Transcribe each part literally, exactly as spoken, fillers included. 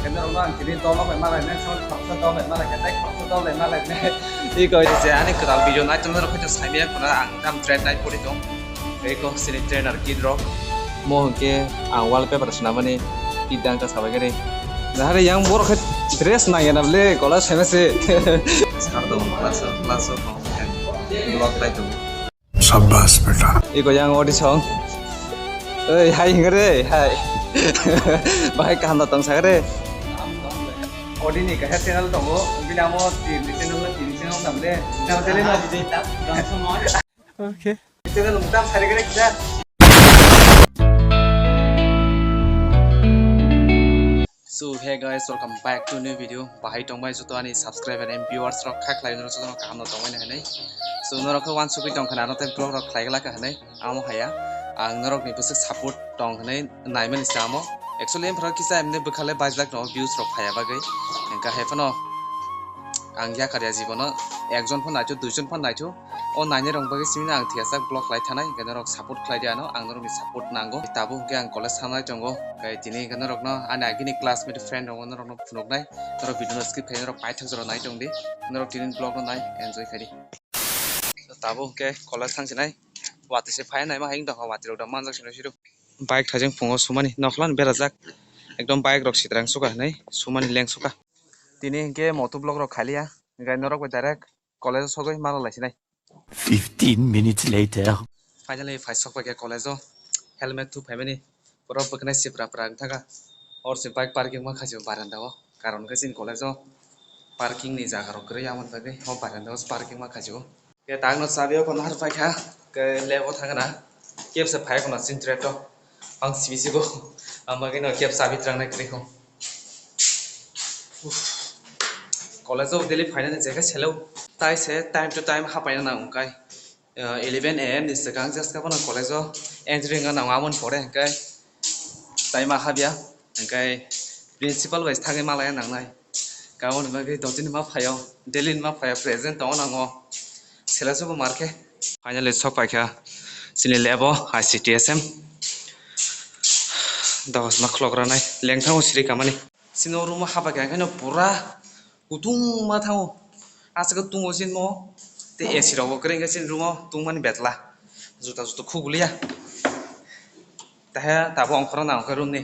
Norokno ang tini dol bai malai nai, sot khoroksa dol bai malai nai, tei khoroksa dol bai malai nai. Tei koi je ani kwtal video nai tongna rok khe saimaya khuna ang tam trend nai pori tong. Tei ko sini trainer kid rok. Mo hwnkhe ang wallpaper swnamani kid dang ka sabai gari. Nahare yang borok khe dress nang ya na ble kola seme se. Sar dong class o, class o. Vlog tai tong. Shabash beta. Iko yang odi song. Oi, hai hingre, hai. Bahai kaham da tong sagre. Odi ni kaisa channel tongo, bini amo tin channel na tin channel namle. Jam tele na. Okay. Channel mungtam sari gre kisa. So hey guys, welcome back to new video. Bahai tongbai joto ani subscriber and viewers rok kha khlai nw joto no kaham no tongbai na hinwi. So norok khe wansugwi tong khana ano tei vlog rok khlai glak ka hinwi amo haya. Ang norok ni bwswk support tong hinwi naimani se amo. Actually em phra kisa emne bwkhale baislak no views rok phaya bagwi. Hingkha hai phano ang yakar ya jibono ekjon phan naithu, duijon phan naithu. O nainai rok bagwi simi ang thiyasa vlog khlai thanai, hingkhe norok support khlai di ano, ang norokni support nango. Tabuk hwnkhe ang college thangnai tongo, hingkhe tini hwnkhe norokno ani agini classmate friend rokno norokno phunuknai, norok video no skip khai norok paithak jora nai tong di, norok tini vlog no nai enjoy khai di. Tabuk hwnkhe college thang sinai, watwi se phai naima hai wng tongkha, watwi rok da manjak sino siro. Bike thajeng phungo sumani, nokhlan berajak, ekdom bike rok sitrang suka hinwi sumani leng suka. Tini hwnkhe moto vlog rok khaliya, hwnkhe norok bai direct college o sogwi mala laisinai. Fifteen minutes later. Finally, phai sok paikha college o. Helmet thu phaimani. Pura bwkhnai sipra pra wng thaka. Or se bike parking ma khaisio baranda o. Karon khe chini college o parking ni jaga rok kwrwi, aboni bagwi o baranda o parking ma khaisio. Khe tangno chabi o kono har paikha. Khe lab o thangna. Kebsa phai kono chin tret o. Ang simi sigo. Ang bagwi no kebsa chabi trangnai kwrwi kho. Uff. College o daily phainani je khe selo. Tai se time to time hapaina nango kai. Uh, eleven A M ni swkang just khe bono college o entry wngna nango, aboni pore hwnkhe tai ma habya, hwnkhe principal bai thangwi malaya nangnai. Kaboni bagwi dotini ma phaio, daily ni ma phaio, present tongo nango. Sela sugo mar khe. Finally sok paikha chini lab o I C T S M. Dohos ma khulok ranai, lengthango siri kamani. Chini o room o habai kha, hwnkhe no pura kutung ma thango. Aswk tungo chini mo, tei A C rok bo kwrwi, hwnkhe chini room o tungmani betla. Juta juta khuguliya. Tahe tabuk ongkhorna nangkhe room ni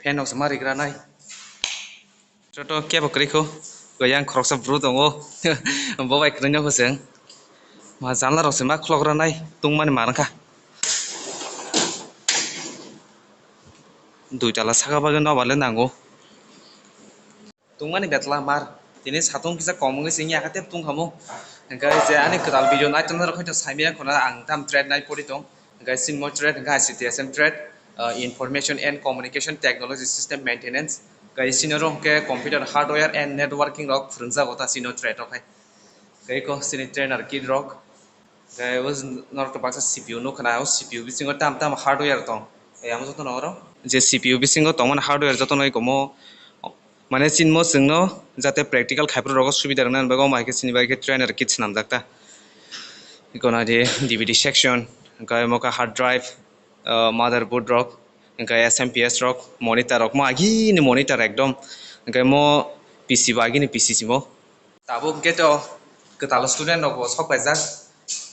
fan rok se ma rigranai. Joto kebo kwrwi kho, yang khoroksa bru tongo. Bo bai kwrwngno hwseng. Ma janla rok se ma khulok ranai, tungmani ma rwngkha. Dui tala saka bagwi nobar le nango. Tungmani betla mar. Tini satung kisa kom wngwi singya khe tep tungkhamu. Hwnkhe je ani kwtal video nai tongnai rok hwnkhe saimaya khuna ang tam trade nai pori tong. Hwnkhe chini mo trade hwnkhe I C T S M trade, uh, Information and Communication Technology System Maintenance. Hwnkhe chini oro hwnkhe computer hardware and networking rok phwrwngjago ta chini o trade rok hai. Hwnkhe eko chini trainer kit rok. Hwnkhe o norok to baksa C P U nukha na, o C P U bisingo tam tam hardware tong. Tei amo jotono oro je C P U bisingo tongmani hardware jotono eko mo, mane chini mo chwngno jate practical khaiphuru rogo subida rwna bagwi omo hai khe chini bai khe trainer kit swnamjak ta. Eko na di D V D section, hwnkhe omo khe hard drive, ah, motherboard rok, hwnkhe S M P S rok, monitor rok, mo agini monitor ekdom, hwnkhe mo P C bo agini P C simo. Tabuk hwnkhe to kwtal student rok bo sok paijak,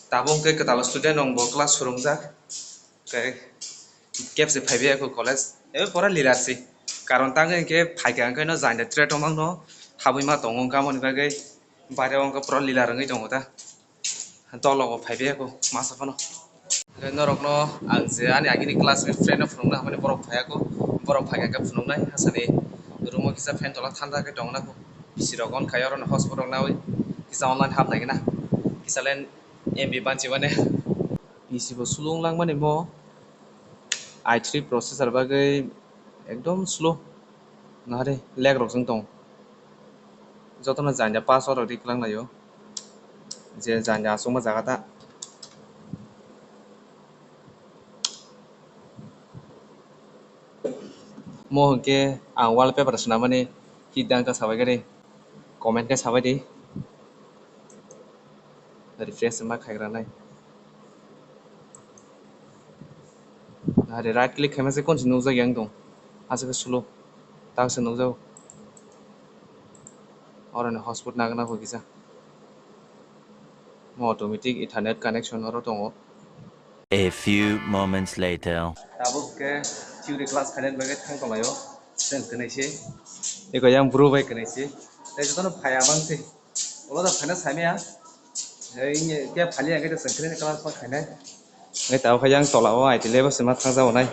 tabuk hwnkhe kwtal student rok bo class phwrwngjak, hwnkhe kebse phaibai kho college, ebo pora lilar se, karon tangwi hwnkhe phaikha hwnkhe no jani trade rok mangno habwi ma tongo, hwnkhe aboni bagwi baire o hwnkhe pura lilar wngwi tongo ta. Dolo bo phaibai kho masa phano. Hwnkhe norokno ang je ani agini classmate friend no phunukna hamani borok phaiya kho, borok phaikha khe phunuknai hasani room o kisa fan tola thanda khe tongna kho. P C rok on khai oro no hotspot rok nawi kisa online hapnai gana kisa len M B banchi mane. P C bo slow wng langmani mo. I three processor bagwi ekdom slow. Nahari lag rok jeng tongo. Jotono janja password rok ri kwlang laio. Je janja achukma jaga ta. Mo hwnkhe ang wallpaper swnamani kit dang kha sabai gari comment khe sabai di. Refresh ma khaigra nai. Nahari right click khaima se konsi nukjak yang tong. Aswk khe slow. Taksa nukjago. Oro ni hotspot nangna bo kisa. Mo automatic internet connection oro tongo. A few moments later. Tabuk ke theory class khaina bagwi thang tonglaio. Chwng kwnwi se. Eko yang bru bai kwnwi se. Tei jotono phai abang se. Ulo da phaina saimaya. Ei, ke phali ang ke chwng kwnwi class ma khainai. Ei tabuk yang tola o I T lab o se ma thang jao nai.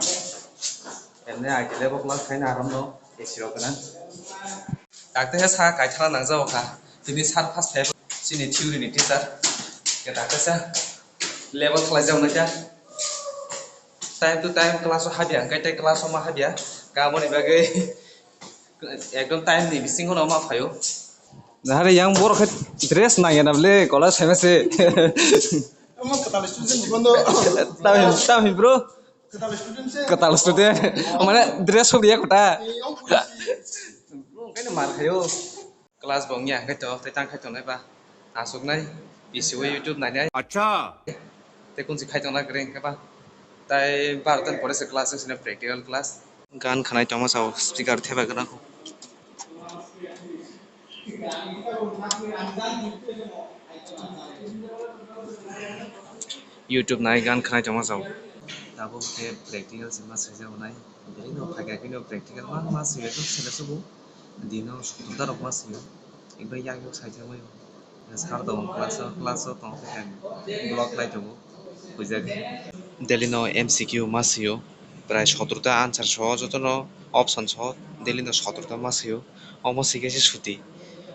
Emne I T lab o class khaina aram no. A C rok gwnang. Dakte sa kaithana nangjago kha. Tini sir first time chini theory ni teacher. Ke dakte sa level khlai jago nai kha. Time to time class o habya, hwnkhe tei class o ma habya. Ka aboni bagwi ekdom time ni bisingo no ma phaio. Nahare yang borok khe dress nangya na ble college phaima se. Omo kwtal student ni bondo. Tamo hin, tamo hin bro. Kwtal student se. Kwtal student. Mane dress hok ya kota. Omo khe mar khaio. Class bo wngya hwnkhe to tei tang khai tongnai ba. Aswknai P C o YouTube nainai. Acha. Tei kunsi khai tongna kwrwi hwnkhe ba. Tai barota ni pore se class wngsinai practical class. Gan khanai tongma sao speaker thebai gwnang. YouTube nai gan khanai tongma sao. Tabuk khe practical se ma swijak nai. Belai no phaikha khe no practical ma ma swi ekdom sele subu. Dino sotorta rok ma sio. Ekdom yak yak sai tongwi. Sir tong class o, class o tong khe vlog khlai tongo. Buijak. Daily no M C Q ma sio. Prai sotorta answer so jotono option so daily no sotorta ma sio. Omo swi khe se suti.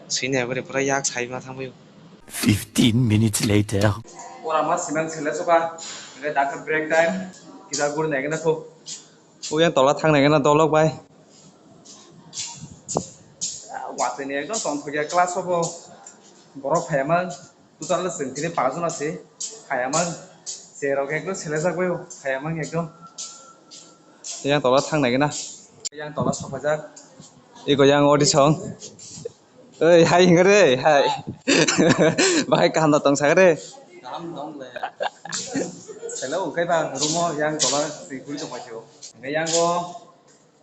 Swinai pore pura yak sai ma thangwi. Fifteen minutes later. Pura ma simang sele soba. Hwnkhe dakhe break time. Kisa guri nai gana kho. Uyang tola thang nai gana dolok bai. Watwi ni ekdom tongthokya class o bo borok phaiya mang total chwng tini pachjona se phaiya mang cherok ekdom selejak bai phaiya mang ekdom. Yang tola thang nai gana yang tola sophajak ego yang audition. Oi hai hinga re hai. Bahai kaham da tong sakre. Kaham tong le. Hello kai ba rumo yang tola sing kuri tong paisio. Yang go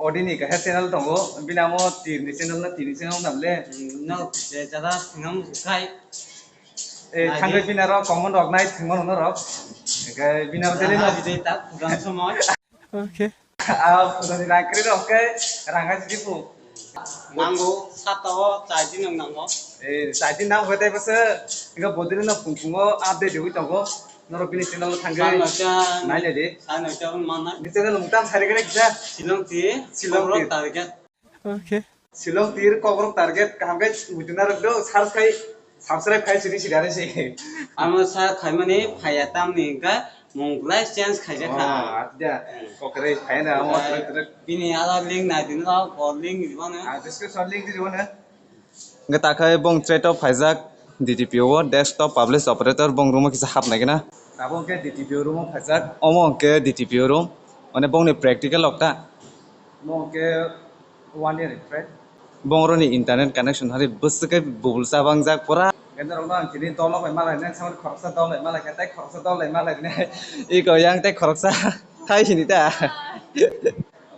Odini kaisa channel tongo, bini amo tirni channel na tini channel nam le. No, je jada thwngam khai. Eh, thangwi bini aro comment rok nai thwngma rok. Hwnkhe bini amo daily no. Bidai ta program somoi. Okay. Ah, pudani rang kri rok khe rang hai sidi pu. Nango, sata o chai din nang nango. Eh, chai din nang hwtai bwswk. Hwnkhe bodino phung phungo update rwi tongo. Norok bini channel o thangwi nai nai di. Sa noita manna. Bini channel mung tam sari kene kisa. Silong ti, Silong ti. Target. Okay. Silong tir kokrok target kaham khe buchina rok do search khai subscribe khai sini sida re se. Amo sa khaimani phaiya tamni hwnkhe mung lai change khaijak kha. Oh, adia. Kokre phai na amo. Bini ala link nai din la, ko link di bana. Ah, description link di bana. Hwnkhe takhai bong trade o phaijak D T P O o desktop publish operator bong room o kisa hapnai gana. Abo hwnkhe D T P O room o phaijak. Omo hwnkhe D T P O room. Mane bongni practical rok ta. Omo hwnkhe one year trade. Bong roni internet connection hari bwswk khe bubul chabangjak pura. Hwnkhe norok no ang tini dolok bai malai nai, samani khoroksa dolok bai malai khe, tei khoroksa dolok bai malai nai. Iko yang tei khoroksa thai sini ta.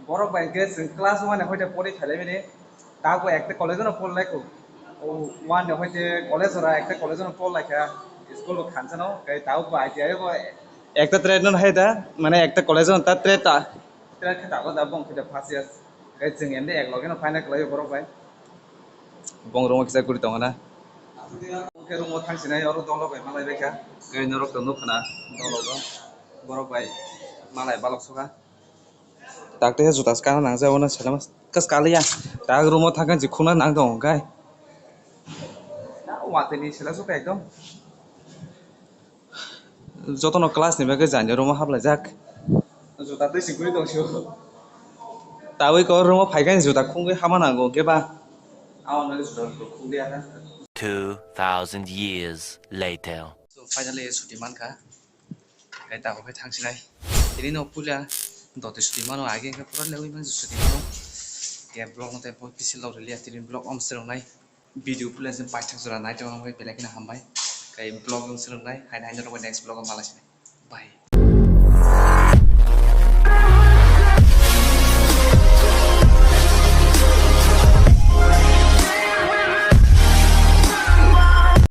Borok bai hwnkhe chwng class one ni hoite pori phailai bini. Tabuk ekta college no pori lai kho. O one ni hoite college ora ekta college no pori lai kha. School bo khansa no, tei tabuk bo I T I o bo ekta trade no hai da, mane ekta college no ta trade ta. Trade khe tabuk da bong khe da first year. Tei chwng ende ek loge no final khlai borok bai. Bong room o kisa guri tongo na. Khe room o thang sinai oro dolok bai malai bai kha. Tei norok to nukha na dolok o. Borok bai malai balok sokha. Takte juta skana nang jabo na selama kas kaliya. Tak room o thangkha jikhuna nang tong kai. Watwi ni sela suka ekdom. Jotono class ni bagwi jani room o haplaijak. Juta twi sikui tong sio. Tawi ko room o phaikai juta khungwi hama nango khe ba. Amo nang juta khungwi ya. Two thousand years later. So finally suti mankha. Kai tabuk khe thangsinai. Tini no puila doti suti mano age khe pura lewi mang suti mano. Ke vlog no tei poi pisil log rili tini vlog om srwngnai. Video puila se paithak jora nai tong belai kheno hambai. Kai vlog om srwngnai. Hai hai norok next vlog o malai sinai. Bye.